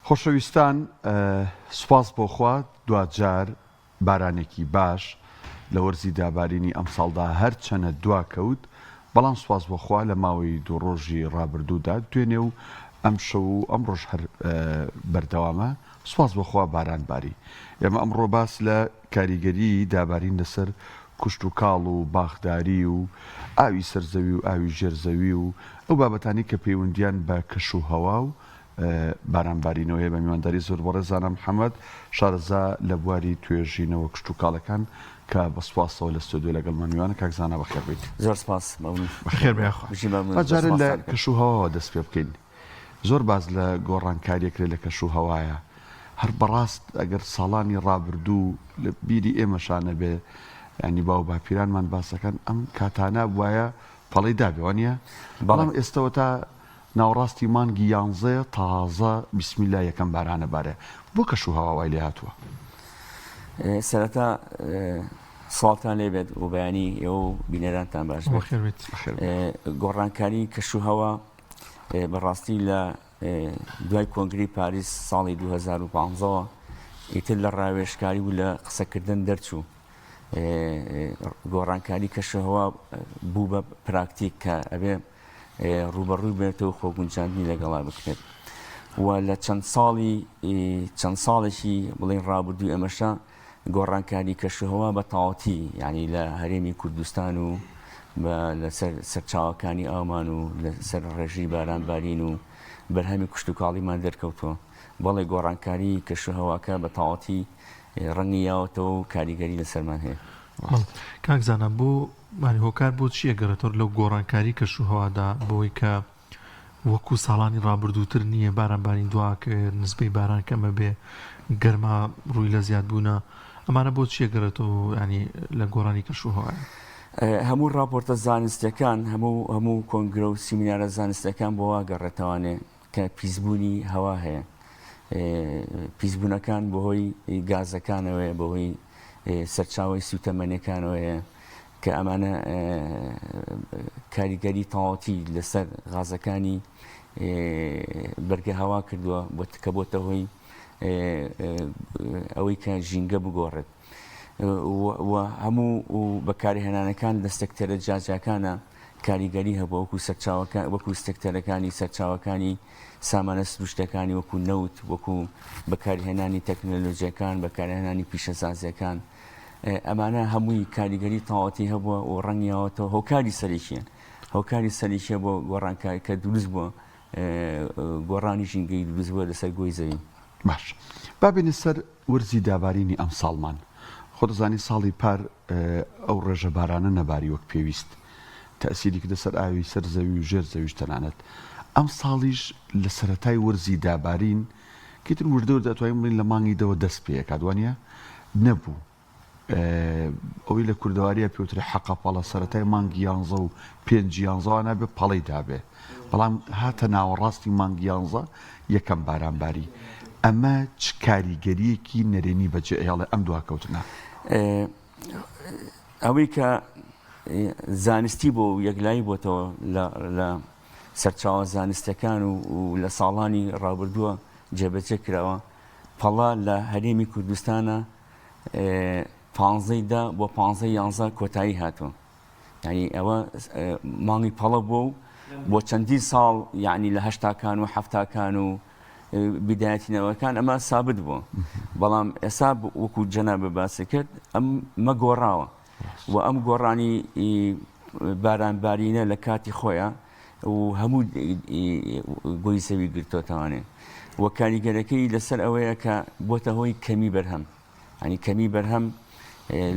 خۆشەویستان سوپاس بۆ خوا دواجار بارانێکی باش لە وەرزی دابارینی ئەمساڵدا هەرچەنە دواکەوت، بەڵام سوپاس بۆ خوا لە ماوەی دوو ڕۆژی ڕابردوودا دوێنێ و ئەمشەو و ئەمڕۆش هەر بەردەوامە سوپاس بۆ خوا باران باری. ئێمە ئەمڕۆ باس لە کاریگەریی دابارین لەسەر کشتوکاڵ و باخداری و ئاوی سەر زەوی و ئاوی ژێر زەوی و ئەو بابەتانەی کە پەیوەندییان بە کەشوهەوا و باران بارینەوە هەیە بە میوانداری زۆر بەڕێز زانا محەمەد شارەزا لە بواری توێژینەوە کشتوکاڵەکان کە بە سوپاسەوە لە ستۆدیۆ لەگەڵمان میوانە کاک زانا بەخێر بێیت. زۆر سپاس مەمنون. بەخێر بێی یاخوا. بژی مەمنون با زۆر جارێ لە سپاستان دەکەم. کەش و هەواوە دەست پێ بکەین. زۆر باس لە گۆڕانکاریەک کرێ لە کەش و هەوایە. هەر بەڕاست ئەگەر ساڵانی ڕابردوو لە بیری ئێمەشا نەبێ یانی باو باپیرانمان باسەکەن ئەم کاتانە بوایە پەڵەی دابێ وانیە؟ بەڵێ. بەڵام ئێستەوە تا ناوەڕاستی مانگی یانزەیە تازە بیسمیلا یەکەم بارانە بارێ بۆ کەش و هەوا وای لێ هاتووە؟ سەرەتا سڵاوتان لێ بێت و بەیانی ئێوە و بینەرانتان باش بێت. بەخێر بێیت. بەخێر بێیت. گۆڕانکاری کەش و هەوا بەڕاستی لە دوای کۆنگری پاریس ساڵی 2015ەوە ئیتر لە ڕاوێژکاری و لە قسەکردن دەرچوو. گۆڕانکاری کەشوهەوا بوو بە پراکتیک کە ئەبێ ڕووبەڕووی بێتەوە خۆگونجاندنی لەگەڵا بکرێت و لە چەند ساڵی چەند ساڵێکی بڵین ڕابردوو ئێمەشە گۆڕانکاری کەشوهەوا بە تەواوەتی یعنی لە هەرێمی کوردستان و لەسەر سەرچاوەکانی ئاومان و لەسەر ڕێژەی باران بارین و بەرهەمی کشتوکاڵیمان دەرکەوتووە بەڵێ گۆڕانکاری کەشوهەواکە بە تەواوەتی ڕەنگی یاوەتەوە و کاریگەری لەسەرمان هەیە. کاک زانا بۆ یانی هۆکار بۆ چی ئەگەڕێتەوە لەو گۆڕانکاری کەش و هەوادا بەوەی کە وەکو ساڵانی ڕابردووتر نییە باران بارین دواکەوێت نسبەی باران کەمە بێ گەرما ڕووی لە زیاد بوونە ئەمانە بۆ چی ئەگەڕێتەوە ینی لە گۆڕانی کەش و هەوایە؟ هەموو ڕاپۆرتە زانستیەکان هەموو هەموو کۆنگرە و سیمینارە زانستیەکان بۆ وا گەڕێتەوانێ کە پیسبوونی هەوا هەیە پیسبوونەکان بەهۆی گازەکانەوەیە بەهۆی سەرچاوی سوتەمەنیەکانەوەیە کە ئەمانە کاریگەری تەواوەتی لەسەر غازەکانی بەرگە هەوا کردووە بۆ کە بۆتە هۆی ئەوەی کە ژینگە بگۆڕێت و هەموو بەکارهێنانەکان لە سێکتەرە جیاجیاکانە کاریگەری هەبووە وەکو سەرچاوەکان وەکو سێکتەرەکانی سەرچاوەکانی سامانە سروشتەکانی وەکو نەوت وەکو بەکارهێنانی تەکنەلۆجیەکان بەکارهێنانی پیشەسازیەکان ئەمانە هەمووی کاریگەری تەواوەتی هەبووە و ڕەنگیاوەتەوە هۆکاری سەرەکیە هۆکاری سەرەکیە بۆ گۆڕانکاری کە دروست بووە گۆڕانی ژینگەی دروست بووە لەسەر گۆی زەوی. باش با بێینە سەر وەرزی دابارینی ئەمساڵمان. خۆ دەزانی ساڵی پار ئەو ڕێژە بارانە نەباری وەک پێویست تەئسیری کردە سەر ئاوی سەر زەوی و ژێر زەویش تەنانەت ئەمساڵیش لە سەرەتای وەرزی دابارین کە ئیتر وردە وردە ئەتوانین بڵێین لە مانگی دەوە دەست پێ ئەکات وانیە؟ نەبوو. ئەوەی لە کوردەواریە پێوترێ حەقە پەڵە سەرەتای مانگی یانزە و پێنجی یانزەوە نابێ پەڵەی دابێ بەڵام هاتە ناوەڕاستی مانگی یانزە یەکەم بارانباری ئەمە چ کاریگەریەکی نەرێنی بەجێ ئەیەڵێ ئەم دواکەوتنە؟ ئەوەی کە زانستی بۆ یەکلایی بۆتەوە لە سەرچاوە زانستەکان و لە ساڵانی ڕابردووە جێبەجێ کراوە پەڵە لە هەرێمی کوردستانە پانزەی دە بۆ پانزەی یانزە کۆتایی هاتووە یعنی ئەوە مانگی پەڵە بووە و بۆ چەندین ساڵ یعنی لە هەشتاکان و حەفتاکان و بیدایەتی نەوەکان ئەمە سابت بووە بەڵام ئێستا وەکو جەنابە باسی کرد ئەم مەگۆڕاوە و ئەم گۆڕانی بارانبارینە لە کاتی خۆیان و هەموو گۆی زەوی گرتۆتەوانێ و کاریگەرەکەی لەسەر ئەوەیە کە بۆتە هۆی کەمی بەرهەم ئەنی کەمی بەرهەم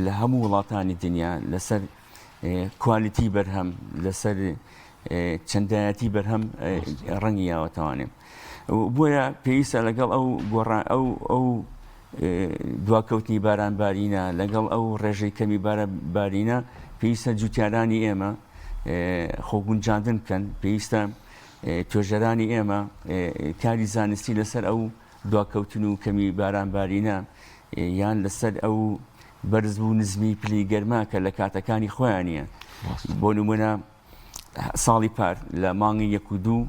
لە هەموو وڵاتانی دنیا لەسەر کوالیتی بەرهەم لەسەر چەندایەتی بەرهەم ڕەنگی یاوەتەوانێ بۆیە پێویستە لەگەڵ ئەو گۆڕان ئەو ئەو دواکەوتنی باران بارینە لەگەڵ ئەو ڕێژەی کەمی بارە بارینە پێویستە جوتیارانی ئێمە خۆگونجاندن بکەن پێویستە توێژەرانی ئێمە کاری زانستی لەسەر ئەو دواکەوتن و کەمی باران بارینە یان لەسەر ئەو بەرز و نزمی پلی گەرما کە لە کاتەکانی خۆیان نیە بۆ نمونە. ساڵی پار لە مانگی یەک و دوو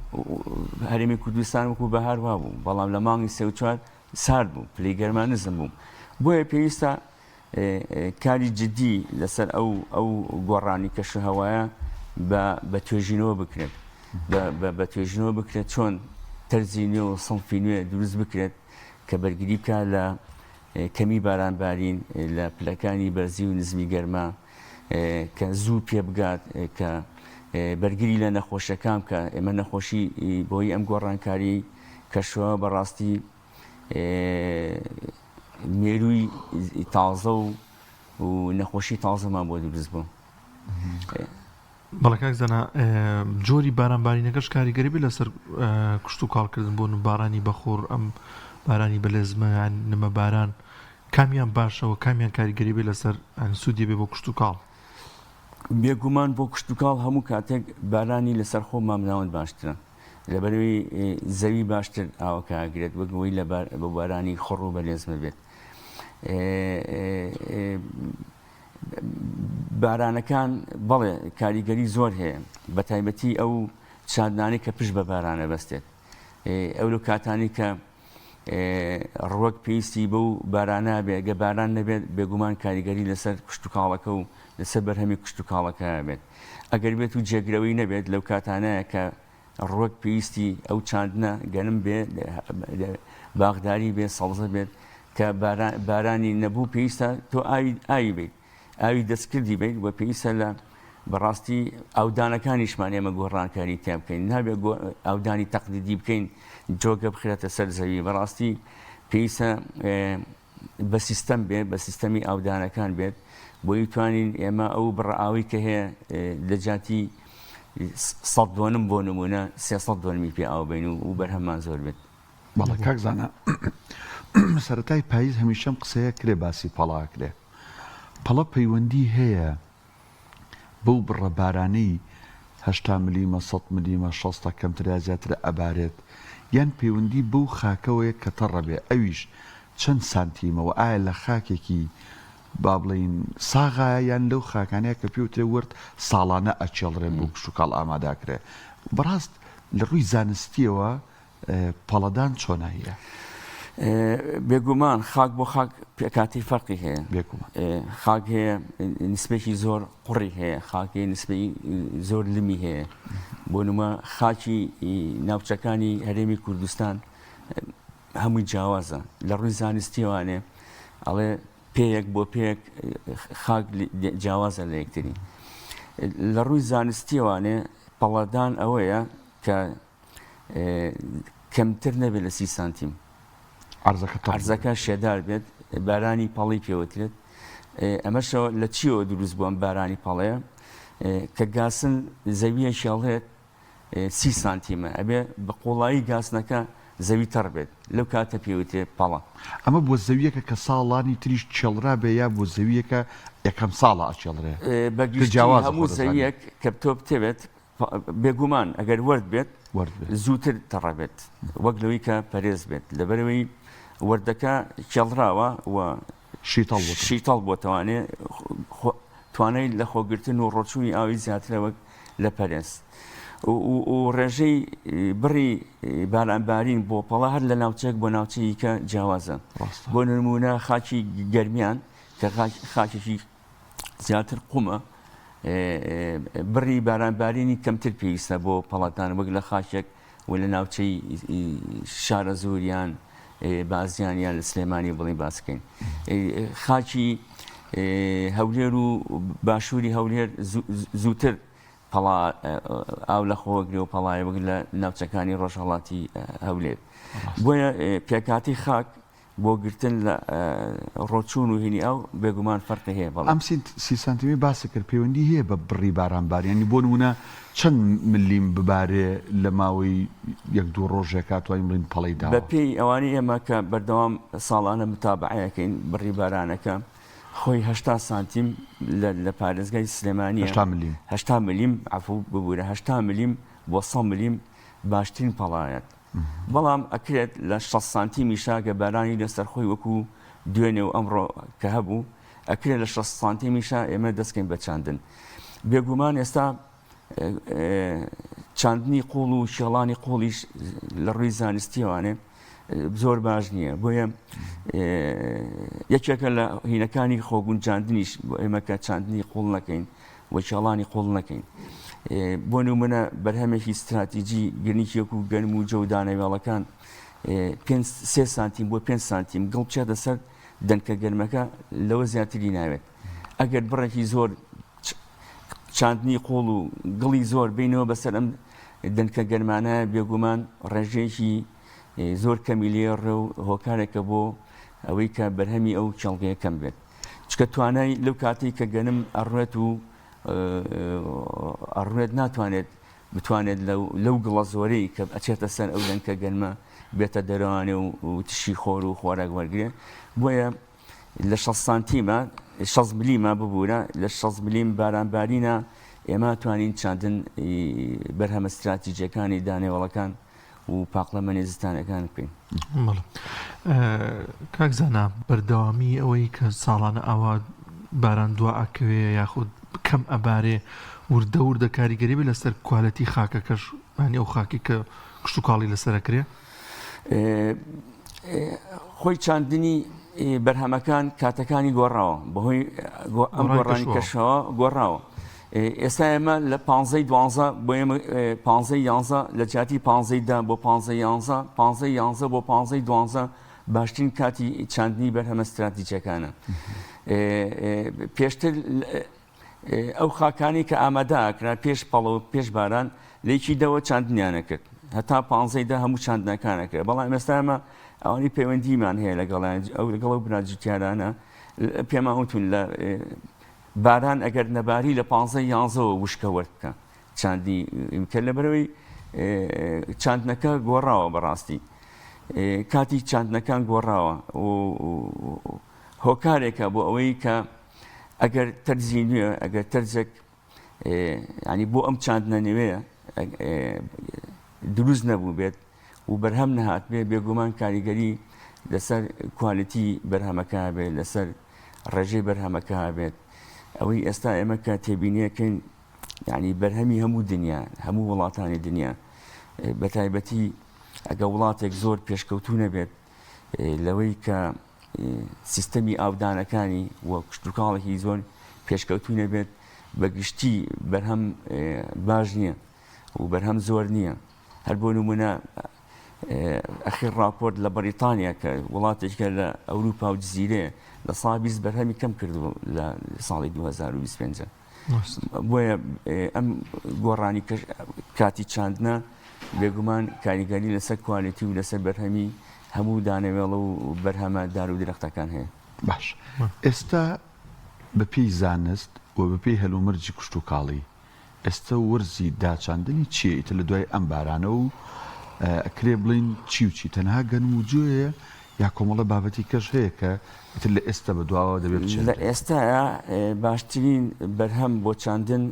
هەرێمی کوردستان وەکو بەهار وابوو، بەڵام لە مانگی سێ و چوار سارد بوو، پلەی گەرما نزم بوو. بۆیە پێویستە کاری جدی لەسەر ئەو ئەو گۆڕانی کەشوهەوایە بە بە توێژینەوە بکرێت بە توێژینەوە بکرێت چۆن تەرزی نوێ و سنفی نوێ دروست بکرێت کە بەرگری بکات لە کەمی بارانبارین لە پلەکانی بەرزی و نزمی گەرما کە زوو پێ بگات کە بەرگری لە نەخۆشیەکان بکە ئێمە نەخۆشی بۆی ئەم گۆڕانکاری کەشوە بەڕاستی مێرووی تازە و و نەخۆشی تازەمان بۆ دروست بوو. بەڵێ کاک زانا جۆری باران بارینەکەش کاریگەری بێ لەسەر کشت و کاڵکردن بۆ بارانی بەخۆر ئەم بارانی بەلێزمە یان نمە باران کامیان باشەوە کامیان کاریگەری بێ لەسەر سوودی بێ بۆ کشت و کاڵ. بێگومان بۆ کشتوکاڵ هەموو کاتێک بارانی لەسەر خۆ مامناوەند باشترە. لەبەرئەوەی زەوی باشتر ئاوەکە ئەگرێت وەک ئەوەی لە بە بارانی خڕ و بەلێزمە بێت. بارانەکان بەڵێ کاریگەری زۆر هەیە بە تایبەتی ئەو چاندانەی کە پشت بە بارانە بەستێت ئەو لەو کاتانی کە ڕوەک پێویستی بەو بارانە بێ گە باران نەبێت بێگومان کاریگەری لەسەر کشتتوکاڵەکە و لەسەر بەرهەمی کشتتوکاڵەکە بێت ئەگەر بێت و جێگرەوەی نەبێت لەو کاتانەیە کە ڕوەک پێویستی ئەو چاندنە گەنم بێ باخداری بێ سەوزە بێت کە بارانی نەبوو پێویستە تۆ ئاوی ئاوی بیت ئاوی دەستکردی بیت و پێویستە لە بەڕاستی ئاودانەکانیشمان ئێمە گۆڕانکاری تیا بکەین نابێت ئاودانی تەقلیدی بکەین جۆگە بخرێتە سەر زەوی بەڕاستی پێویستە بە سیستەم بێت بە سیستەمی ئاودانەکان بێت بۆی توانین ئێمە ئەو بڕە ئاوی کە هەیە لە جاتی سە دۆنم بۆ نمونە 300 دۆنمی پێ ئاو بین و بەرهەممان زۆر بێت. بەڵێ کاک زانا سەرەتای پاییز هەمیشە ئەم قسەیە کرێ باسی پەڵە ئەکرێ پەڵە پەیوەندی هەیە بەو بڕە بارانەی 80 ملیمە 100 ملیمە شەستە کەمتر یا زیاترە ئەبارێت یان پەیوەندی بەو خاکەوەیە کە تەڕە بێ ئەویش چەند سانتیمە و ئایا لە خاکێکی با بڵێین ساغایە یان لەو خاکانەیە کە پێوترێ ورد ساڵانە ئەکێڵرێن بۆ کشتوکاڵ ئامادەکرێ بەڕاست لە ڕووی زانستیەوە پەڵەدان چۆنە هەیە؟ بێگومان خاک بۆ خاک پێکاتی فەرقی هەیە بێگومان خاک هەیە نسبێکی زۆر قوڕی هەیە خاکی نسبەی زۆر لمی هەیە بۆ نمە خاکی ناوچەکانی هەرێمی کوردستان هەمووی جیاوازە لە ڕووی زانستیوانێ ئەڵێ پێیەک بۆ پێیەک خاک جیاوازە لە یەکتری لە ڕووی زانستیوانێ پەڵەدان ئەوەیە کە کەمتر نەبێت لە سی سانتیم عەرزەکە شێدار بێت بارانی پەڵی پێوترێت ئەمەشەوە لە چیەوە دروست بووم بارانی پەڵەیە کە گاسن زەویەکی هەڵێت سی سانتیمە ئەبێ بە قوڵایی گاسنەکە زەوی تەڕ بێت لەو کاتە پێوترێ پەڵە. ئەمە بۆ زەویەکە کە ساڵانی تریش کێڵرا بێ یا بۆ زەویەکە یەکەم ساڵە ئەکێڵرێ؟ بە گشتی هەموو زەویەک کە تۆ بتەوێت بێگومان ئەگەر وەرد بێت زووتر تەڕە بێت وەک لەوەی کە پەرێز بێت لەبەرەوەی وەردەکە کێڵراوە و شیتەڵ بۆتەوانێ توانای لە خۆگرتن و ڕۆچوونی ئاوی زیاترە وەک لە پەرێز و ڕێژەی بڕی بارانبارین بۆ پەڵە هەر لە ناوچێک بۆ ناوچەیەکە جیاوازە بۆ نمونە خاکی گەرمیان کە خاکێکی زیاتر قومە بڕی بارانبارینی کەمتر پێویستە بۆ پەڵەدان وەک لە خاکێک و لە ناوچەی شارەزوور یان بازیان یان لە سلێمانی بڵین باسکەین خاکی هەولێر و باشووری هەولێر زووتر پەڵا ئاو لە خۆگرێ و پەڵایە وەک لە ناوچەکانی ڕۆژهەڵاتی هەولێر بۆیە پێکاتی خاک بۆ گرتن لە ڕۆچوون و هینی ئاو بێگومان فەرقی هەیە بەڵێ. ئەم سی سانتیمەی باست کرد پەیوەندی هەیە بە بڕی باران بارین یانی بۆ نموونە چەند ملیم ببارێ لە ماوەی یەک دوو ڕۆژێکا توانین بڵێین پەڵەی داوە؟ بە پێی ئەوانەی ئێمە کە بەردەوام ساڵانە متابەعەی ئەکەین بڕی بارانەکە خۆی 80 سانتیم لە پارێزگای سلێمانیە 80 ملیم 80 ملیم عەفوو ببورە 80 ملیم بۆ 100 ملیم باشترین پەڵایە بەڵام ئەکرێت لە 60 سانتیمیشا گە بارانی لەسەر خۆی وەکو دوێنێ و ئەمڕۆ کە هەبوو ئەکرێت لە 60 سانتیمیشا ئێمە دەستکەین بە چاندن. بێگومان ئێستا چاندنی قوڵ و شێڵانی قوڵیش لە ڕووی زانستیەوانێ زۆر باش نییە بۆیە یەکێکە لە هینەکانی خۆگونجاندنیش بۆ ئێمە کە چاندنی قوڵ نەکەین و کێڵانی قوڵ نەکەین بۆ نمونە بەرهەمێکی استراتیجی گرنیکێک و گەنم و جەو دانەوێڵەکان سێ سانتیم بۆ 5 سانتیم گڵ بچێتە سەر دەنکە گەرمەکە لەوە زیاتری ناوێت ئەگەر بڕێکی زۆر چاندنی قوڵ و گڵی زۆر بینەوە بەسەر ئەم دەنکە گەرمانە بێگومان ڕێژەیەکی زۆر کەمی لێ ڕێ و هۆکارێکە بۆ ئەوەی کە بەرهەمی ئەو کێڵگەیە کەم بێت چکە توانای لەو کاتێک کە گەنم ئەڕوێت و ئەڕوێت ناتوانێت بتوانێت لەو گڵە زۆرەی کە ئەچێتە سەر ئەو دەنکە گەنمە بێتە دەرەوانێ و تشی خۆر و خۆراک وەرگێ بۆیە لە 6 سانتیمە 6 ملیمە ببوورە لە 6 ملیم بارانبارینە ئێمە توانین چاندن بەرهەمە استراتیجیەکانی دانەوەڵەکان و پاقلەمەنی زستانەکان بکەین. بەڵێ کاک زانا بەردەوامی ئەوەی کە ساڵانە ئاوا باران دوا ئەکەوێ یاخود کەم ئەبارێ وردە وردە کاریگەری بێ لەسەر کوالەتی خاکەکەش ینی ئەو خاکی کە کشتتوکاڵی لەسەر ئەکرێ؟ خۆی چاندنی بەرهەمەکان کاتەکانی گۆڕاوە بەهۆی ئەم گۆڕانی کەشەوە گۆڕاوە ئێستا ئێمە لە پانزەی دوانزە بۆ ئێمە پانزەی یانزە لە جیاتی پانزەی دە بۆ پانزەی یانزە پانزەی یانزە بۆ پانزەی دوانزە باشترین کاتی چاندنی بەرهەمە ستراتیجەکانە پێشتر ئەو خاکانی کە ئامادە ئەکرا پێش پەڵە و پێش باران لێکی دەوە چاندنیانە کرد هەتا پانزەی دە هەموو چاندنەکانە کرد بەڵام ئێستا ئێمە ئەوانی پەیوەندیمان هەیە لەگەڵیان ئەو لەگەڵ ئەو برا جوتیارانە پێمان وتون لە باران ئەگەر نەباری لە پانزەی یانزەوە وشکە وەرد بکە چاندنی کە لەبەرەوەی چاندنەکە گۆڕاوە بەڕاستی کاتی چاندنەکان گۆڕاوە و هۆکارێکە بۆ ئەوەی کە ئەگەر تەرزی نوێ ئەگەر تەرزێک ینی بۆ ئەم چاندنە نوێ دروست نەبوو بێت و بەرهەم نەهاتبێ بێگومان کاریگەری لەسەر کوالێتی بەرهەمەکە هەبێت لەسەر ڕێژەی بەرهەمەکە هەبێت ئەوەی ئێستا ئێمە کە تێبینیەکەین یعنی بەرهەمی هەموو دنیا هەموو وڵاتانی دنیا بە تایبەتی ئەگە وڵاتێک زۆر پێشکەوتو نەبێت لەوەی کە سیستەمی ئاودانەکانی و کشتتوکاڵێکی زۆر پێشکەوتو نەبێت بە گشتی بەرهەم باش نییە و بەرهەم زۆر نییە هەر بۆ نمونە ئەخیر ڕاپۆرت لە بەریتانیا کە وڵاتێکە لە ئەوروپا و جززیرەیە لە سا 20 بەرهەمی کەم کردو لە ساڵی 2025 بۆیە ئەم گۆڕانی کاتی چاندنە بێگومان کاریگەری لەسەر کوالێتی و لەسەر بەرهەمی هەموو دانەوێڵە و بەرهەمە دار و درەختەکان هەیە. باش ئێستا بەپێی زانست و بەپێی هەلومەرجی کشتوکاڵی ئێستە وەرزی داچاندنی چیە ئیتر لە دوای ئەم بارانە و ئەکرێ بڵێین چی و چی تەنها گەنم و جۆیە یا کۆمەڵە بابەتی کەش هەیە کە ئیتر لە ئێستە بە دواوە دەبێ لە بچێنرێ؟ ئێستایا باشترین بەرهەم بۆ چاندن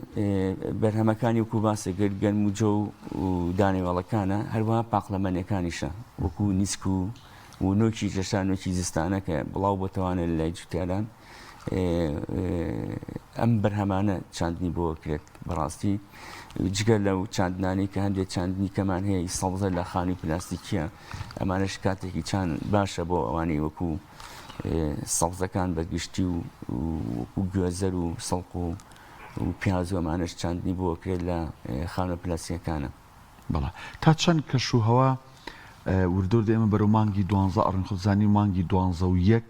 بەرهەمەکانی وەکو باست کرد گەنم و جۆ و دانەوێڵەکانە هەروەها پاقلەمەنیەکانیشە وەکو نیسک و و نۆکی کێشا نۆکی زستانە کە بڵاو بۆتەوانە لە لای جوتیاران ئەم بەرهەمانە چاندنی بۆ کرێت بەڕاستی جگە لەو چاندنانی کە هەندێک چاندنی کەمان هەیە سەوزە لە خانووی پلاستیکیە ئەمانەش کاتێکی چاند باشە بۆ ئەوانەی وەکو سەوزەکان بە گشتی و وەکو گوێزەر و سەڵق و و پیاز و ئەمانەش چاندنی بۆ کرێت لە خانووە پلاستیکەکانە. بەڵێ تا چەند کەش و هەوا وردە وردە ئێمە بەرەو مانگی دوانزە ئەڕۆین خۆت زانی مانگی دوانزە و یەک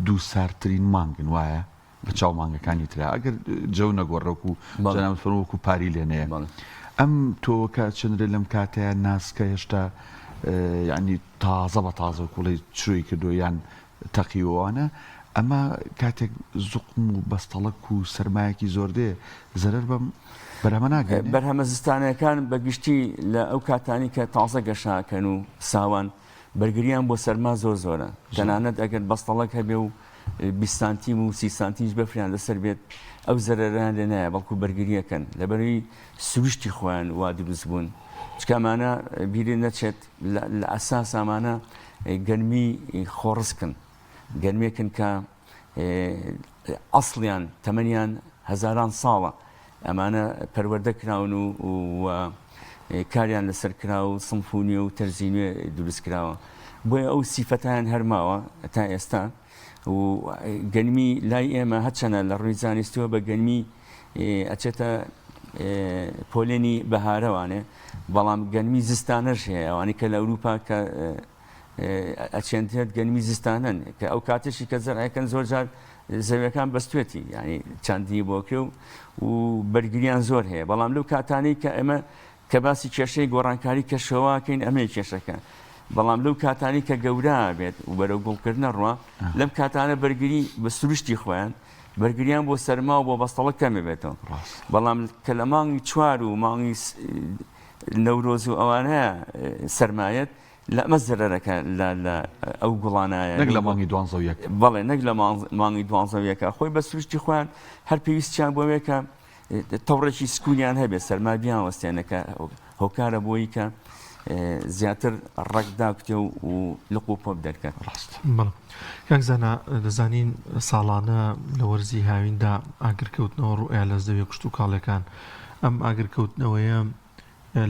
دوو ساردترین مانگن وایە بە چاو مانگەکانی ترا ئەگەر جەو نەگۆڕێ وەکو بەڵێ. جەنابت فەرموو وەکو پاری لێ نەیە بەڵێ. ئەم تۆوەکە ئەچنرێ لەم کاتەیە ناسکە هێشتا یعنی تازە بە تازە وەکو بڵێی چرۆی کردووە یان تەقیوە ئەوانە ئەمە کاتێک زوقم و بەستەڵەک و سەرمایەکی زۆر دێ زەرەر بەم بەرهەمە ناگەیەنێ؟ بەرهەمە زستانەکان بە گشتی لە ئەو کاتانەی کە تازە گەشەکەن و ساوان بەرگریان بۆ سەرما زۆر زۆرە تەنانەت ئەگەر بەستەڵەک هەبێ و 20 سانتیم و 30 سانتیمیش بەفریان لەسەر بێت ئەو زەرەرەیان لێ نایە بەڵکو بەرگریەکەن لەبەرەوەی سروشتی خۆیان وا دروست بوون چونکە ئەمانە بیرت نەچێت لە ئەساس ئەمانە گەرمی خۆڕسکن گەرمێکن کە ئەسڵیان تەمەنیان هەزاران ساڵە. ئەمانە پەروەردە کراون و و کاریان لەسەر کرا و سنف و نوێ و تەرزی نوێ دروست کراوە بۆیە ئەو سیفەتیان هەرماوە تا ئێستا و گەنمی لای ئێمە هەچەنە لە ڕووی زانستیەوە بە گەنمی ئەچێتە پۆلێنی بەهارەوانێ بەڵام گەنمی زستانەش هەیە ئەوانی کە لە ئەوروپا کە ئەچێندرێت گەنمی زستانەن کە ئەو کاتێکی کە زەرعەکەن زۆر جار زەویەکان بەستێتی ینی چاندنی بۆکرێ و و بەرگریان زۆر هەیە بەڵام لەو کاتانەی کە ئێمە کە باسی کێشەی گۆڕانکاری کەشەواکەین ئەمەی کێشەکە بەڵام لەو کاتانی کە گەورە بێت و بەرەو گوڵکردنە ڕوە لەم کاتانە بەرگری بە سروشتی خۆیان بەرگریان بۆ سەرما و بۆ بەستەڵە کەمێ بێتەوە بەڵام کە لە مانگی چوار و مانگی نەورۆز و ئەوانە سەرمایەت لە ئەمە زەرەرەکە لە لە ئەو گوڵانایە نەک لە مانگی دوانزە و یەک. بەڵێ نەک لە مانگی دوانزە و یەکا خۆی بە سروشتی خۆیان هەر پێویستیان بۆ کە تەوڕێکی سکونیان هەبێت سەرما بیان وەستێنە کە هۆکارە بۆی کە زیاتر ڕەگ داکتێ و لق و پۆپ دەرکات. ڕاست. بەڵێ کاک زانا دەزانین ساڵانە لە وەرزی هاویندا ئاگرکەوتنەوە ڕوئیا لە زەویە کشتوکاڵیەکان ئەم ئاگرکەوتنەوەیە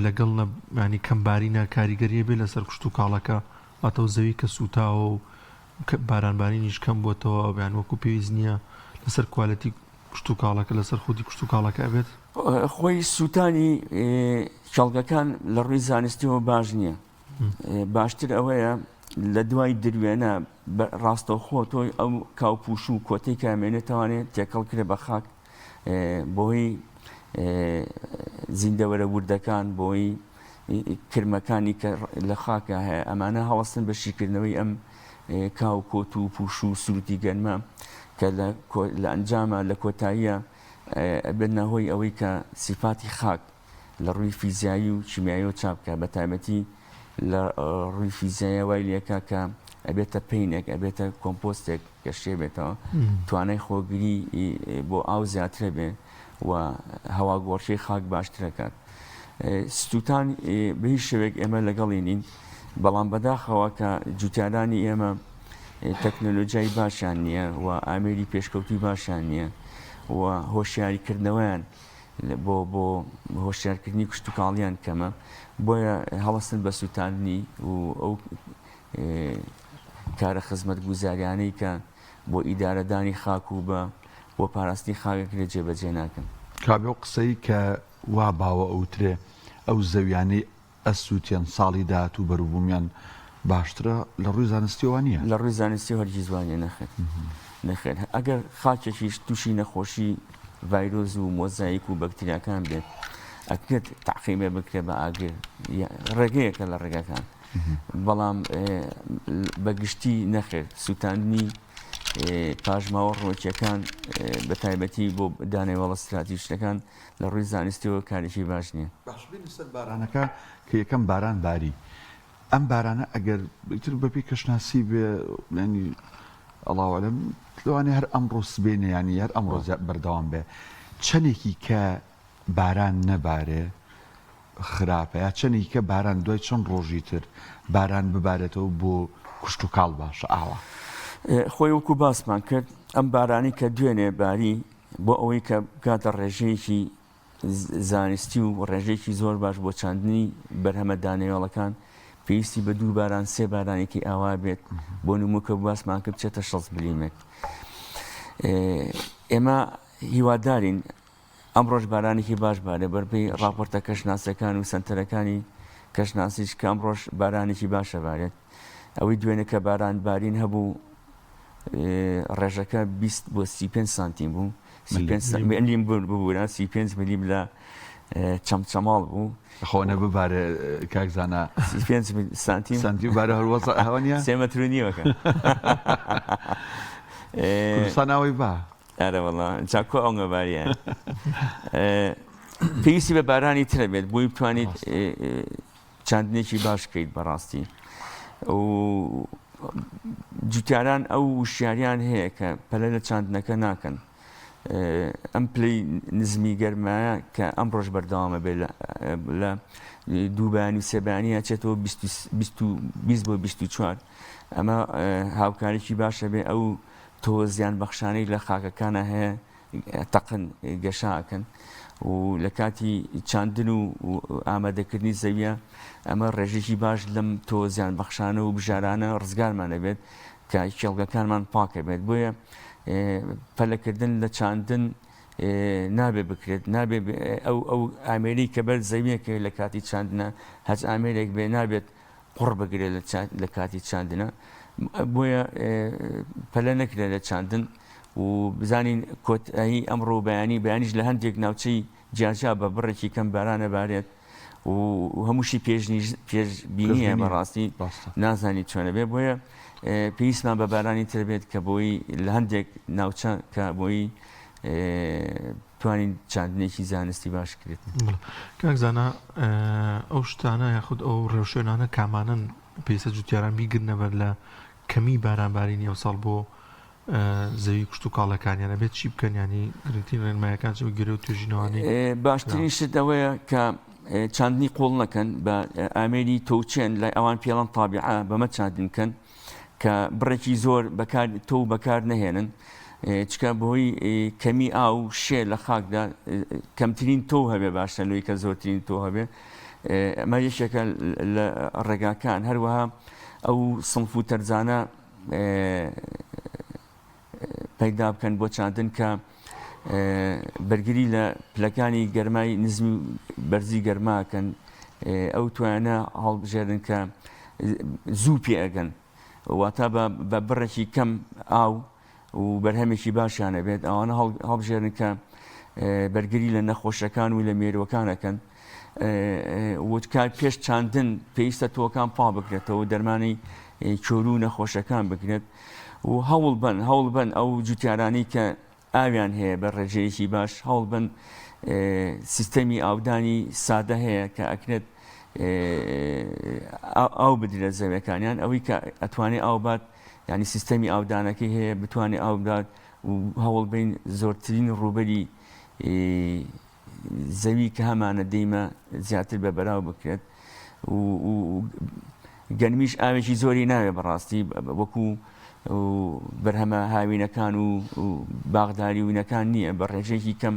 لەگەڵ نە یانی کەم بارینە کاریگەریە بێ لەسەر کشتوکاڵەکە واتە و زەوی کە سووتاوە و باران بارینیش کەم بۆتەوە یان وەکو پێویست نییە لەسەر کوالێتی کشتوکاڵەکە لەسەر خودی کشتوکاڵەکە ئەبێت؟ خۆی سووتانی کێڵگەکان لە ڕووی زانستیەوە باش نییە باشتر ئەوەیە لە دوای دروێنە ڕاستەوخۆ تۆی ئەو کاوپوش و کۆتەی کامێنێتوانێت تێکەڵ کرێ بە خاک بۆی زیندەوەرە وردەکان بۆی کرمەکانی کە لە خاکە هەیە ئەمانە هەڵستن بە شیکردنەوەی ئەم کاو کۆت و پوش و سروتی گەنمە کە لە ئەنجامە لە کۆتاییە ئەبێت هۆی ئەوەی کە سیفاتی خاک لە ڕووی فیزیایی و کیمیاییەوە چاک بکات، بە تایبەتی لە ڕووی فیزیاییە وای لێکا کە ئەبێتە پەینێک، ئەبێتە کۆمپۆستێک کە شێ بێتەوە، توانای خۆگری بۆ ئاو زیاترە بێ و هەواگۆڕکێی خاک باشترەکات. سووتان بە هیچ شێوەیەک ئێمە لەگەڵی نین، بەڵام بەداخەوە کە جوتیارانی ئێمە تەکنەلۆجیای باشیان نییە و ئامێری پێشکەوتووی باشیان نییە و هۆشیاریکردنەوەیان بۆ بۆ هۆشیارکردنی کشتوکاڵیان کەمە بۆیە هەڵستن بە سووتاندنی و ئەو کارە خزمەتگوزاریانەی کە بۆ ئیدارەدانی خاک و بە بۆ پاراستنی خاکەکرێ جێبەجێ ناکەن. کابێ ئەو قسەی کە وا باوە ئەوترێ ئەو زەویانەی ئەسوتێن ساڵی داهاتوو بەروبوومیان باشترە لە ڕووی زانستیەوە وا نییە؟ لە ڕووی زانستیەوە هەرگیز وا نییە نەخێر نەخێر ئەگەر خاکێکیش تووشی نەخۆشی ڤایرۆس و مۆزایک و بەکتریاکان بێت ئەکرێت تەعقیمێ بکرێت بە ئاگر ڕێگەیەکە لە ڕێگاکان بەڵام بە گشتی نەخێر سووتاندنی پاشماوە ڕووەکیەکان بە تایبەتی بۆ دانەوێڵە ستراتیژەکان لە ڕووی زانستیەوە کارێکی باش نیە. باش بێینە سەر بارانەکە کە یەکەم باران باری ئەم بارانە ئەگەر ئیتر بەپێی کەشناسی بێ یانی ئەڵا اعلم لەوانەیە هەر ئەمڕۆ سبەینێ یانی هەر ئەمڕۆ بەردەوام بێ چەندێکی کە باران نەبارێ خراپە یا چەندێکی کە باران دوای چەند ڕۆژی تر باران ببارێتەوە بۆ کوشت و کاڵ باشە ئاوا. خۆی وەکو باسمان کرد ئەم بارانی کە دوێنێ باری بۆ ئەوەی کە بگاتە ڕێژەیەکی زانستی و ڕێژەیەکی زۆر باش بۆ چاندنی بەرهەمە دانەوێڵەکان پێویستی بە دوو باران سێ بارانێکی ئاوا بێت بۆ نموکە باسمان کرد بچێتە 6 ملیمێک ئێمە هیوادارین ئەمڕۆژ بارانێکی باش بارێ بەرپی راپۆرتە کەشناسەکان و سنتەرەکانی کەشناسیش کە ئەمڕۆژ بارانێکی باشە بارێت ئەوەی دوێنێ کە باران بارین هەبوو ڕێژەکە 20 بۆ 35 سانتیم بوو ملیم ببوورە 35 ملیم لە چەمچەماڵ بوو خۆنە ببارێ کاک زانا 35 سانتیم سانتیم بارە هەر وەزع هەوە نییە سێ مەتر و نیوەکە کوردستان ئاوەی با ئەرە وەڵا جا کۆ ئەونگە باریە پێویستی بە بارانی ترە بێت بۆی بتوانیت چاندنێکی باش بکەیت بەڕاستی و جوتیاران ئەو وشیاریان هەیە کە پەلە لە چاندنەکە ناکەن ئەم پلەی نزمی گەرمایە کە ئەم ڕۆژ بەردەوامە بێت لە دوو بەیانی و سێ بەیانی ئەچێتەوە 20 بۆ 24 ئەمە هاوکارێکی باشە بێ ئەو تۆ زیان بەخشانەی لە خاکەکانە هەیە تەقن گەشە ئەکەن. و لە کاتی چاندن و ئامادەکردنی زەویە ئەمە ڕێژێکی باش لەم تۆ زیان بەخشانە و بژارانە ڕزگارمان دەبێت کە کێڵگەکانمان پاکە بێت بۆیە پەلەکردن لە چاندن نابێ بکرێت نابێ ئەو ئەو ئامێری کە بەر زەویەکە لە کاتی چاندنە هەچ ئامێرێک بێ نابێت قوڕ بگرێت لە کاتی چاندنە بۆیە پەلە نەکرێت لە چاندن و بزانین کۆتایی ئەمڕۆ بەیانی بەیانیش لە هەندێک ناوچەی جیاجیا بە بڕێکی کەم بارانە بارێت و هەمووشی پێشبینیە بەڕاستی نازانی چۆنە بێ بۆیە پێویستمان بە بارانی تر بێت کە بۆی لە هەندێک ناوچە کە بۆی توانین چاندنێکی زانستی باش کرێت. کاک زانا ئەو شتانە یاخود ئەو ڕێوشوێنانە کامانەن پێویستە جوتیاران بیگرنە بەر لە کەمی بارانبارینی ئەمساڵ بۆ زەوی کشتوکاڵەکانیان ئەبێت چی بکەن ینی گرنگترین ڕێنمایەکان چ بگرێ و توێژینەوانەی باشترین شت ئەوەیە کە چاندنی قوڵ نەکەن بە ئامێری تۆوچێن لای ئەوان پێڵەن تابیعە بەمە چاندن کەن کە بڕێکی زۆر بەکار تۆو بەکار نەهێنن چکە بەهۆی کەمی ئاو شێ لە خاکدا کەمترین تۆو هەبێ باشە لۆی کە زۆرترین تۆ هەبێ ئەمە یەکێکە لە ڕێگاکان هەروەها ئەو سنف و تەرزانە پەیدا بکەن بۆ چاندن کە بەرگری لە پلەکانی گەرمای نزمی و بەرزی گەرماکەن ئەو توانە هەڵبژێرن کە زوو پێ ئەگەن واتە بە بڕێکی کەم ئاو و بەرهەمێکی باشیانە بێت ئەوانە هەڵبژێرن کە بەرگری لە نەخۆشەکان و لە مێروەکانەکەن وتکار پێش چاندن پێویستە تۆکان پا بکرێتەوە دەرمانی چۆر و نەخۆشەکان بکرێت و هەوڵ بن هەوڵ بن ئەو جوتیارانی کە ئاویان هەیە بە ڕێژەیەکی باش هەوڵ بن سیستەمی ئاودانی سادە هەیە کە ئەکرێت ئاو بدرێت زەویەکانیان ئەوەی کە ئەتوانێت ئاو بات ینی سیستەمی ئاودانەکەی هەیە بتوانێت ئاو بدات و هەوڵ بین زۆرترین ڕووبەری زەوی کە هەمانە دەیمە زیاتر بە بەراو بکرێت و گەنمیش ئاوێکی زۆری ناوێ بەڕاستی وەکو بەرهەمە هاوینەکان و باغداری وینەکان نییە بە ڕێژەیەکی کەم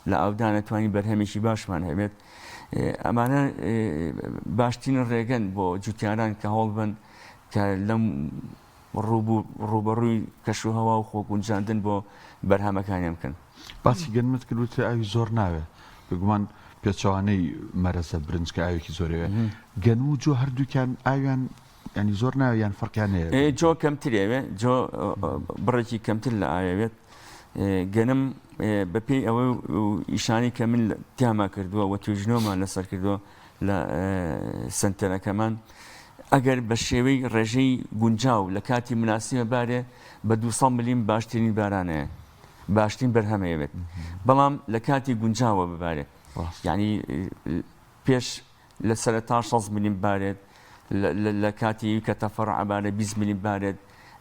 لە ئاودانە توانین بەرهەمێکی باشمان هەبێت ئەمانە باشترین ڕێگەن بۆ جوتیاران کە هەوڵبن کە لەم ڕووبەڕووی کەشوهەوا و خۆگونجاندن بۆ بەرهەمەکانیان بکەن. باسی گەنمت کرد وتت ئاوی زۆر ناوێ، بێگومان پێچەوانەی مەرەزە برنج کە ئاوێکی زۆر ئەوێ، گەنم و جۆ هەردووکیان ئاویان یانی زۆر ناوێ یان فەرقیان هەیە؟ جۆ کەمتر ئەوێ، جۆ بڕێکی کەمتر لە ئاوێت. گەنم بەپێی ئەوە ئیشانی کە من تیاما کردووە و توێژینەوەمان لەسەر کردووە لە سەنتەرەکەمان ئەگەر بە شێوەی ڕێژەی گونجاو لە کاتی مناسبە بارێ بە 200 ملیم باشترین بارانەیە باشترین بەرهەمەیە بێت بەڵام لە کاتی گونجاوە ببارێت یعنی پێش لە سەرەتا 6 ملیم بارێت لە کاتی کە تەفەڕ ئەبارێ 20 ملیم بارێت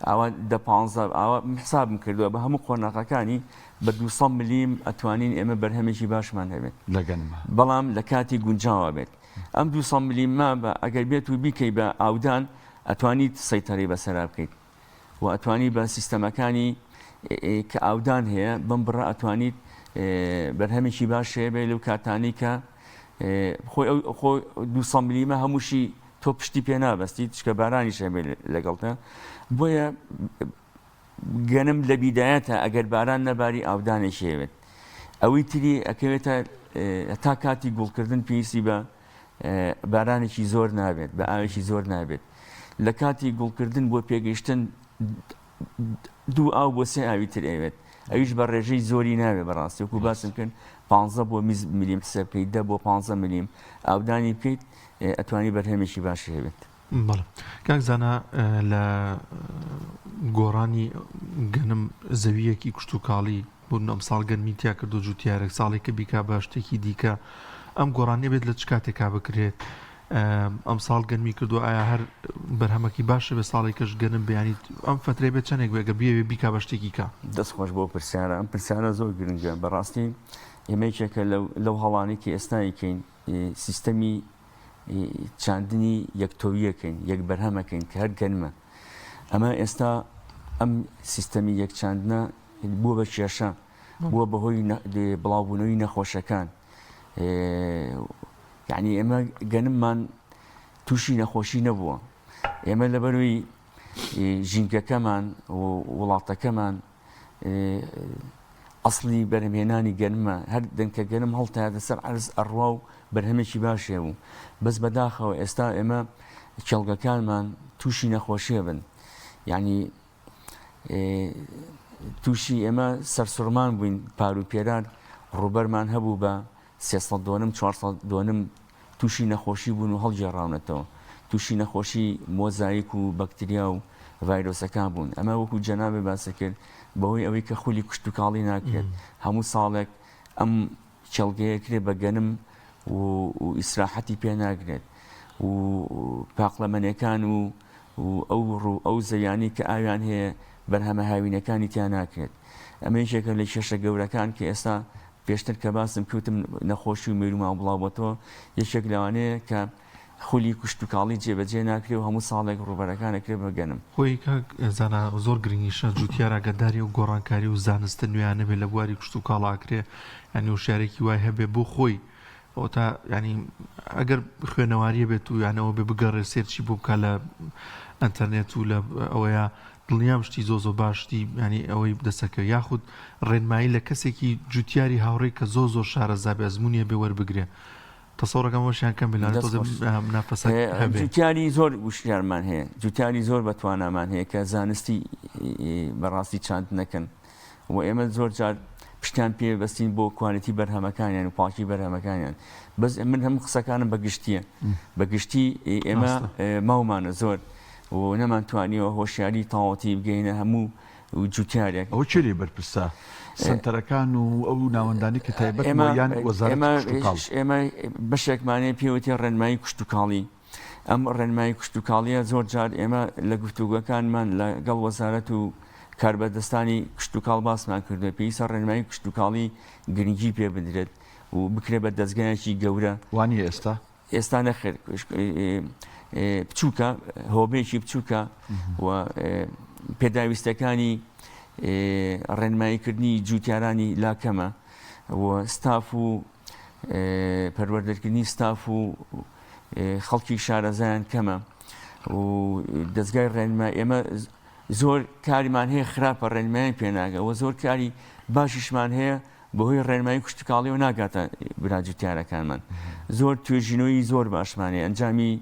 ئاوا دە پانزە ئاوا من حسابم کردووە بە هەموو قۆناغەکانی بە 200 ملیم ئەتوانین ئێمە بەرهەمێکی باشمان هەبێت لە گەنمە بەڵام لە کاتی گونجاوە بێت ئەم 200 ملیمە بە ئەگەر بێت و بیکەی بە ئاودان ئەتوانیت سەیتەرەی بەسەرا بکەیت و ئەتوانی بە سیستەمەکانی کە ئاودان هەیە بەم بڕە ئەتوانیت بەرهەمێکی باش هەیە بێ لەو کاتانی کە خۆی ئەو خۆ 200 ملیمە هەمووشی تۆ پشتی پێ نابەستیت چکە بارانیش هەبێ لەگەڵتە بۆیە گەنم لە بیدایەتە ئەگەر باران نەباری ئاودانێکی هەوێت ئەوەی تری ئەکەوێتە تا کاتی گوڵکردن پێویستی بە بارانێکی زۆر نابێت بە ئاوێکی زۆر نابێت لە کاتی گوڵکردن بۆ پێگەیشتن دوو ئاو بۆ سێ ئاوی تر ئەوێت ئەویش بە ڕێژەی زۆری ناوێ بەڕاستی وەکو باسم کرد 15 بۆ 20 ملیم حساب بکەیت دە بۆ 15 ملیم ئاودانی بکەیت ئەتوانی بەرهەمێکی باشی هەبێت. بەڵێ کاک زانا لە گۆڕانی گەنم زەوییەکی کشتوکاڵی بۆ ئەمساڵ گەنمی تیا کردو جوتیارێک ساڵێکە بیکا بە شتێکی دیکە ئەم گۆڕانیە بێت لە چ کاتێکا بکرێت ئەمساڵ گەنمی کردو ئایا هەر بەرهەمەکی باشە بێ ساڵێکەش گەنم بیانی ئەم فترەی بێت چەندێک بێ گەر بیەوێ بیکا بە شتێکی کە. دەست خۆش بۆ پرسیارە ئەم پرسیارە زۆر گرنگە بەڕاستی ئێمە یەکێکە لەو هەڵانەی کە ئێستا یکەین سیستەمی چاندنی یەک تۆویەکەین یەک بەرهەمەکەین کە هەر گەنمە ئەمە ئێستا ئەم سیستەمی یەک چاندنە بووە بە کێشە بووە بەهۆی بڵاوبوونەوەی نەخۆشەکان. یعنی ئێمە گەنممان تووشی نەخۆشی نەبووە ئێمە لەبەروی ژینگەکەمان و وڵاتەکەمان ئەسڵی بەرهەمهێنانی گەنمە هەر دەنکە گەنم هەڵتایەتە سەر عەرز ئەڕوا و بەرهەمێکی باشێ بوو بەس بەداخەوە ئێستا ئێمە کێڵگەکانمان تووشی نەخۆشیە بن یعنی تووشی ئێمە سەرسوڕمان بووین پار و پێرار ڕووبەرمان هەبوو بە 300 دۆنم 400 دۆنم تووشی نەخۆشی بوون و هەڵگێڕاونەتەوە، تووشی نەخۆشی مۆزایک و بەکتریا و ڤایرۆسەکان بوون، ئەمە وەکو جەنابت باست کرد بەهۆی ئەوەی کە خولی کشتوکاڵی ناکرێت، هەموو ساڵێک ئەم کێڵگەیە کرێ بە گەنم و ئیسراحەتی پێ ناکرێت و پاقلەمەنێکان و ئەو ڕوو ئەو زەویانەی کە ئاویان هەیە بەرهەمە هاوینەکانی تیا ناکرێت. ئەمە یەکێکە لە کێشە گەورەکان کە ئێستا پێشتر کە باسم کردم نەخۆشی و مێروومان بڵاوبۆتەوە، یەکێک لەوانەیە کە خولی کشتوکاڵی جێبەجێ ناکرێ و هەموو ساڵێک ڕووبەرەکان ئەکرێ بە گەنم. خۆی کاک زانا زۆر گرنگیشە جوتیار ئاگاداری ئەو گۆڕانکاری و زانستە نوێیانە بێ لە بواری کشتوکاڵا ئەکرێ یانی وشیارێکی وای هەبێ بۆ خۆی ئەوەتا یانی ئەگەر خوێنەواریە بێت و یان ئەوە بێ بگەڕێ search ی بۆ بکا لە ئەنتەرنێت و لە ئەوەیە دڵنیام شتی زۆ زۆ باش شتی یانی ئەوەی دەسەکەوێ یاخود ڕێنمایی لە کەسێکی جوتیاری هاوڕێی کە زۆ زۆر شارەزا بێ ئەزموونی هەبێ وەربگرێ تەسەوڕەکەم ئەوەشیان کەم بێ لەوانەیە دەست تۆزێ خۆش. منافەسە هەبێ. جوتیاری زۆر وشیارمان هەیە جوتیاری زۆر بەتوانامان هەیە کە زانستی بەڕاستی چاندنەکەن و ئێمە زۆر جار پشتیان پێ بەستین بۆ quality بەرهەمەکانیان و پاکی بەرهەمەکانیان بەس من هەموو قسەکانم بە گشتیە بە گشتی ئێمە ماومانە زۆر و نەمانتوانیوە هۆشیاری تەواوەتی بگەینە هەموو جوتیارێک. ئەوە کێ لێی بەرپرسە؟ سەنتەرەکان و ئەو ناوەندانەی کە تایبەتن یان وەزارەتی کشتوکاڵ؟ ئێمە بەشێکمان هەیە پێوتی ڕێنمایی کشتوکاڵی ئەم ڕێنمایی کشتوکاڵیە زۆر جار ئێمە لە گفتوگۆکانمان لەگەڵ وەزارەت و کاربەدەستانی کشتوکاڵ باسمان کردووە پێویستە ڕێنمایی کشتوکاڵی گرنگی پێ بدرێت و بکرێت بە دەزگایەکی گەورە. وانیە ئێستا؟ ئێستا نەخێر بچووکە هۆبەیەکی بچووکە و پێداویستەکانی ڕێنماییکردنی جوتیارانی لاکەمە و ستاف و پەروەردەکردنی ستاف و خەڵکی شارەزایان کەمە و دەستگای ڕێنما ئێمە زۆر کاریمان هەیە خراپە ڕێنمایان پێناگە و زۆر کاری باشیشمان هەیە بەهۆی ڕێنمایی کشتتوکاڵیەوە ناگاتە برا جوتیارەکانمان زۆر توێژینەوەی زۆر باشمان هەیە ئەنجامی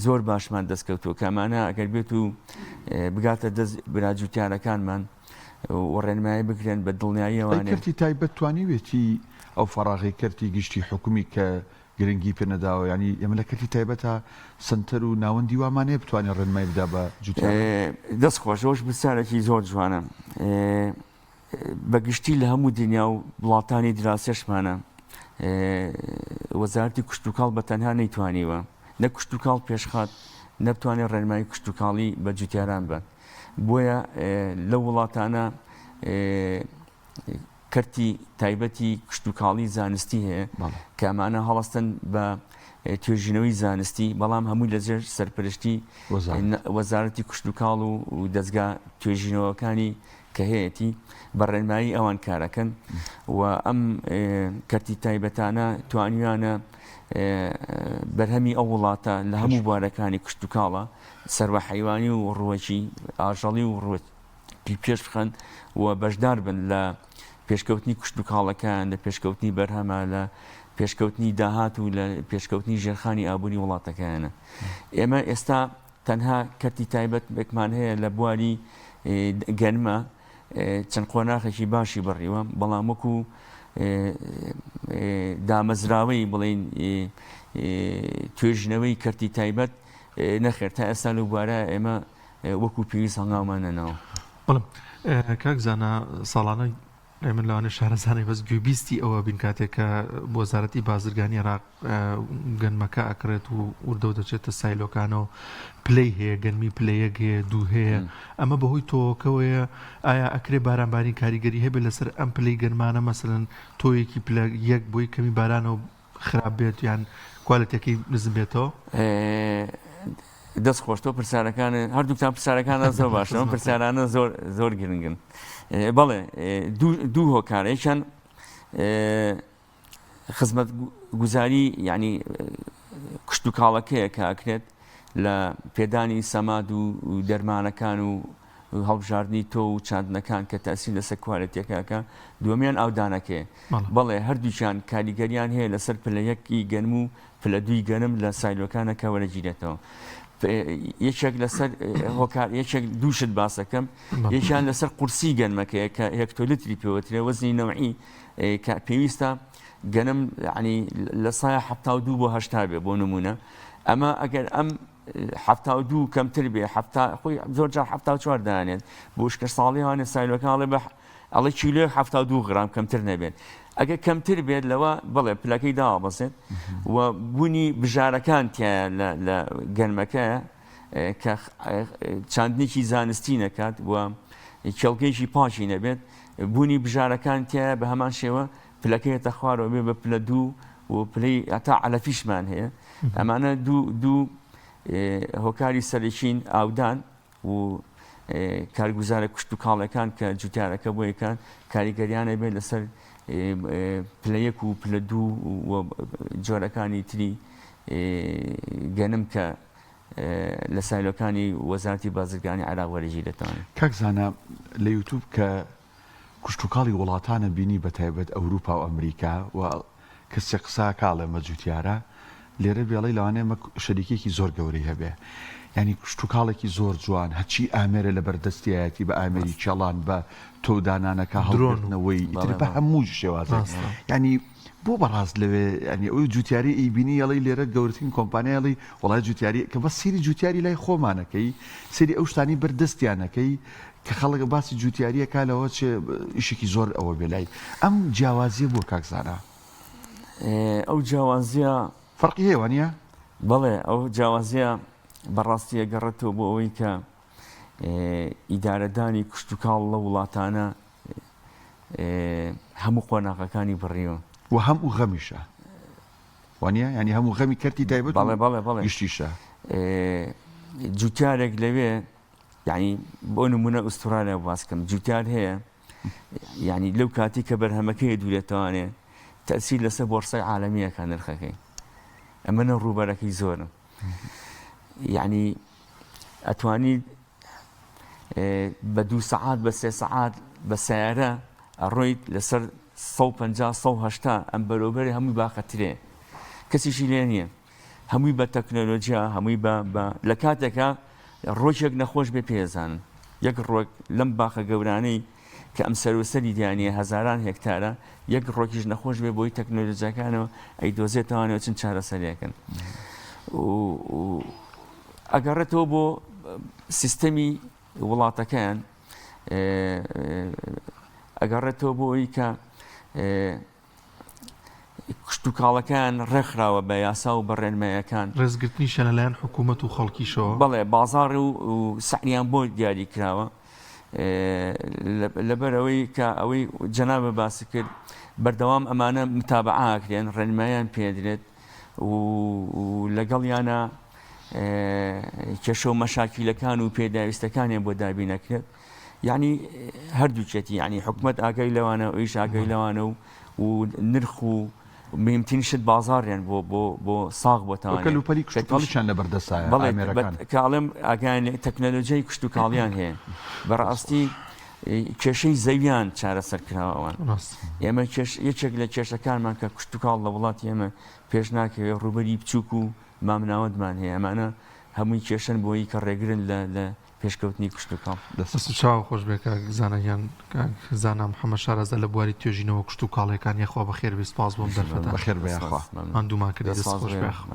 زۆر باشمان دەستکەوتووە کامانە ئەگەر بێت و بگاتە دەست برا جوتیارەکانمان و ڕێنمایی بکرێن بە دڵنیاییەوانێ. کەرتی تایبەت توانیوێتی ئەو فەراغەی کەرتی گشتی حکومی کە گرنگی پێ نەداوە یانی ئێمە لە کەرتی تایبەتا سەنتەر و ناوەندی وامان هەیە بتوانێت ڕێنمایی بدا بە جوتیاران؟ دەست خۆش ئەوەش پرسیارێکی زۆر جوانە بە گشتی لە هەموو دنیا و وڵاتانی دراسێشمانە وەزارەتی کشتوکاڵ بە تەنها نەیتوانیوە نە کشتوکاڵ پێشخات نەبتوانێت ڕێنمایی کشتوکاڵی بە جوتیاران بە بۆیە لەو وڵاتانە کەرتی تایبەتی کشتوکاڵی زانستی هەیە کە ئەمانە هەڵستن بە توێژینەوەی زانستی بەڵام هەمووی لەژێر سەرپەرشتی وەزارەتی کشتوکاڵ و دەستگا توێژینەوەکانی کە هەیەتی بە ڕێنمایی ئەوان کارەکەن و ئەم کەرتی تایبەتانە توانیویانە بەرهەمی ئەو وڵاتە لە هەموو بوارەکانی کشتوکاڵە سەروە حەیوانی و ڕووەکی ئاژەڵی و ڕووەکی پێش بخەن و بەشدار بن لە پێشکەوتنی کشتوکاڵەکان لە پێشکەوتنی بەرهەمە لە پێشکەوتنی داهات و لە پێشکەوتنی ژێرخانی ئابووری وڵاتەکەیانە ئێمە ئێستا تەنها کەرتی تایبەت بێکمان هەیە لە بواری گەنمە چەند قۆناخێکی باشی بڕیوە بەڵام وەکو دامەزراوەی بڵین توێژنەوەی کەرتی تایبەت نەخێر تا ئێستا لەو بوارە ئێمە وەکو پێویست هەنگاومان نەناوە. بەڵێ کاک زانا ساڵانە ئێمە لەوانەیە شارەزانەی بەس گوێبیستی ئەوە بین کاتێک کە وەزارەتی بازرگانی عێراق گەنمەکە ئەکڕێت و وردەوە دەچێتە سایلۆکانەوە پلەی هەیە گەنمی پلە یەک هەیە دوو هەیە ئەمە بەهۆی تۆوەکەوەیە ئایا ئەکرێ بارانبارین کاریگەری هەبێت لەسەر ئەم پلەی گەنمانە مەسەلەن تۆیەکی پلە یەک بۆی کەمی بارانەوە خراپ بێت یان کوالێتیەکەی نزم بێتەوە؟ دەست خۆش تۆ پرسیارەکان هەردووکتان پرسیارەکانە زۆر باشە ئەم پرسیارانە زۆر زۆر گرنگن بەڵێ دوو هۆکارە یەکیان. خزمەت گوزاری یعنی کشتتوکاڵەکەیە کە ئەکرێت لە پێدانی سەماد و دەرمانەکان و هەڵبژاردنی تۆ و چاندنەکان کە تەئسیر لەسەر کوالێتیەکە ئەکا، دووەمیان ئاودانەکەیە. بەڵێ هەردووکیان کاریگەریان هەیە لەسەر پلە یەک ی گەنم و پلە دووی گەنم لە سایلۆکانە کە وەرەگیرێتەوە. یەکێک لەسەر هۆکار یەکێک دوو شت باسەکەم یەکیان لەسەر قورسی گەنمەکەیە کە هێکتۆلیتری پێوەترێ وەزنی نەوعی کە پێویستە گەنم یعنی لە سایە 72 بۆ 80 بێ بۆ نمونە ئەمە ئەگەر ئەم 72 کەمتر بێ حەفتا خۆی زۆر جار 74 دانێت بۆ شکە ساڵی هاانێ سایلۆکان ئەڵێ بە ئەڵێ کیلۆیەک 72 غرام کەمتر نەبێت ئەگەر کەمتر بێت لەوە بڵێ پلەکەی داوەبەسێت و بوونی بژارەکان تایە لە گەنمەکە کە چاندنێکی زانستی نەکات و کێڵگەیەکی پاکی نەبێت بوونی بژارەکان تایە بە هەمان شێوە پلەکەیەتە خوارەوە بێ بە پلە دوو و پلەی هەتا عەلەفیشمان هەیە ئەمانە دوو دوو هۆکاری سەرەکین ئاودان و کارگوزارە کشتوکاڵەکان کە جوتیارەکە بۆ یەکان کاریگەریانە بێت لەسەر پلە یەک و پلە دوو و جۆرەکانی تری گەنم کە لە سایلۆکانی وەزارەتی بازرگانی عێراق وەرەگیرێتەوە. کاک زانا لە یوتوب کە کشتوکاڵی وڵاتانە بینی بەتایبەت ئەوروپا و ئەمریکا و کەسێ قسە ئەکا ئەڵێ مە جوتیارە لێرە بێڵی لەوانەیە مە شەریکێکی زۆر گەورەی هەبێ یانی کشتوکاڵێکی زۆر جوان هەرچی ئامێرە لەبەر دەستیایەتی بە ئامێری کێڵان بە تۆو دانانەکە درۆن و هەڵگرتنەوەی ئیتر بەڵێ بە بەڵێ هەموو شێوازێک ڕاستە. یانی بۆ بەڕاست لەوێ یانی ئەو جوتیاری ئەیبینی ئەڵێی لێرە گەورەترین کۆمپانیای ئەڵێی وەڵای جوتیاری کە بەس سەیری جوتیاری لای خۆمانەکەی سەیری ئەو شتانەی بەر دەستیانەکەی کە خەڵک باسی جوتیاری ئەکا لەوە چێ ئیشێکی زۆر ئەوە بێ لای ئەم جیاوازیە بۆ کاک زانا؟ ئەو جیاوازیە فەرقی هەیە وانیە؟ بەڵێ ئەو جیاوازیە بەڕاستی ئەگەڕێتەوە بۆ ئەوەی کە ئیدارەدانی کشتوکاڵ لە وڵاتانە هەموو قۆناغەکانی بڕیوە. وە هەم و غەمیشە وانیە؟ یانی هەم و غەمی کەرتی تایبەت و بەڵێ بەڵێ بەڵێ گشتیشە. جوتیارێک لەوێ یعنی بۆ نمونە ئوسترالیا باس کەم جوتیار هەیە یعنی لەو کاتی کە بەرهەمەکەی دوورێتوانێ تەسیر لەسەر بۆرسای عالەمیەکە نرخەکەی ئەمە نە ڕووبەرەکەی زۆرە یعنی ئەتوانی بە دوو سەعات بە سێ سەعات بە سیارە ئەڕۆیت لەسەر 150 180 ئەم بەرۆبەری هەمووی باخە ترێ کەسیشی لێ نییە هەمووی بە تەکنەلۆجیا هەمووی بە بە لە کاتێکا ڕۆکێک نەخۆش بێ پێزانن یەک ڕۆک لەم باخە گەورانەی کە ئەم سەروسەری دیانە هەزاران هێکتارە یەک ڕۆکیش نەخۆش بێ بۆی تەکنەلۆجیاکانەوە ئەی دۆزێتەوانەوە چن چارەسەریەکەن ئەگەڕێتەوە بۆ سیستەمی وڵاتەکەیان ئەگەڕێتەوە بۆ ئەوی کە کشتوکاڵەکەیان ڕێکخراوە بە یاسا و بە ڕێنمایەکان. ڕێزگرتنیشە لەلایەن حکوومەت و خەڵکیشەوە. بەڵێ بازاڕ و سعریان بۆ دیاری کراوە لەبەر ئەوەی کە ئەوەی جەنابە باسی کرد بەردەوام ئەمانە متابعە ئەکرێن ڕێنمایان پێدرێت و لەگەڵیانە کێشە و مەشاکیلەکان و پێداویستەکانیان بۆ دابین ئەکرێت. یعنی هەردووکێتی یعنی حکومت ئاگای لەوانە ئەویش ئاگای لەوانە و و نرخ و مهمترین شت بازاڕیان بۆ بۆ بۆ ساغ بۆ تاوانێ کەلوپەلی کشتوکاڵیشیان لەبەردەستایە بەڵێ ئامێرەکان. کە ئەڵێم ئاگایان لێ تەکنەلۆژیای کشتوکاڵیان هەیە بەڕاستی کێشەی زەویان چارەسەر کراوە ئەوان ڕاست. ئێمە کێش یەکێک لە کێشەکانمان کە کشتوکاڵ لە وڵاتی ئێمە پێش ناکەوێ ڕووبەری بچووک و مامناوەندمان هەیە ئەمانە هەمووی کێشەن بۆی کە ڕێگرن لە لە پێشکەوتنی کشتوکاڵ. دەست و چاو خۆش بێ کاک زانا گیان کاک زانا محمد شارەزا لە بواری توێژینەوە کشتوکاڵیەکان یاخوا بەخێر بێی سپاس بۆ ئەم دەرفەتە بەخێر بێ یاخوا. ماندوومان کردی دەست خۆش بێ.